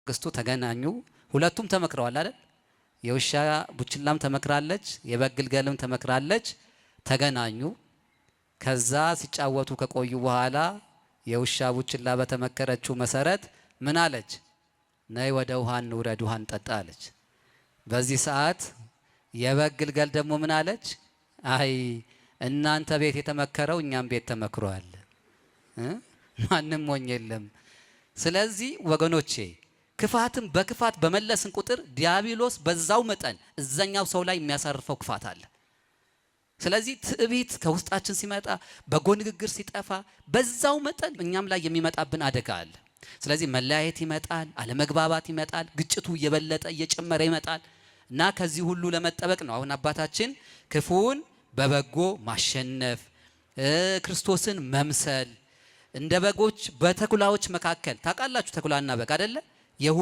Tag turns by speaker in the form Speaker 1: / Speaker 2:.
Speaker 1: በማግስቱ ተገናኙ። ሁለቱም ተመክረዋል አይደል? የውሻ ቡችላም ተመክራለች፣ የበግ ግልገልም ተመክራለች። ተገናኙ። ከዛ ሲጫወቱ ከቆዩ በኋላ የውሻ ቡችላ በተመከረችው መሰረት ምን አለች? ነይ ወደ ውሃ እንውረድ፣ ውሃ እንጠጣ አለች። በዚህ ሰዓት የበግ ግልገል ደግሞ ምን አለች? አይ እናንተ ቤት የተመከረው እኛም ቤት ተመክሯል፣ ማንም ሞኝ የለም። ስለዚህ ወገኖቼ ክፋትን በክፋት በመለስን ቁጥር ዲያብሎስ በዛው መጠን እዛኛው ሰው ላይ የሚያሳርፈው ክፋት አለ። ስለዚህ ትዕቢት ከውስጣችን ሲመጣ፣ በጎ ንግግር ሲጠፋ፣ በዛው መጠን እኛም ላይ የሚመጣብን አደጋ አለ። ስለዚህ መለያየት ይመጣል፣ አለመግባባት ይመጣል፣ ግጭቱ እየበለጠ እየጨመረ ይመጣል እና ከዚህ ሁሉ ለመጠበቅ ነው አሁን አባታችን ክፉን በበጎ ማሸነፍ፣ ክርስቶስን መምሰል፣ እንደ በጎች በተኩላዎች መካከል፣ ታውቃላችሁ፣ ተኩላና በግ አይደለ?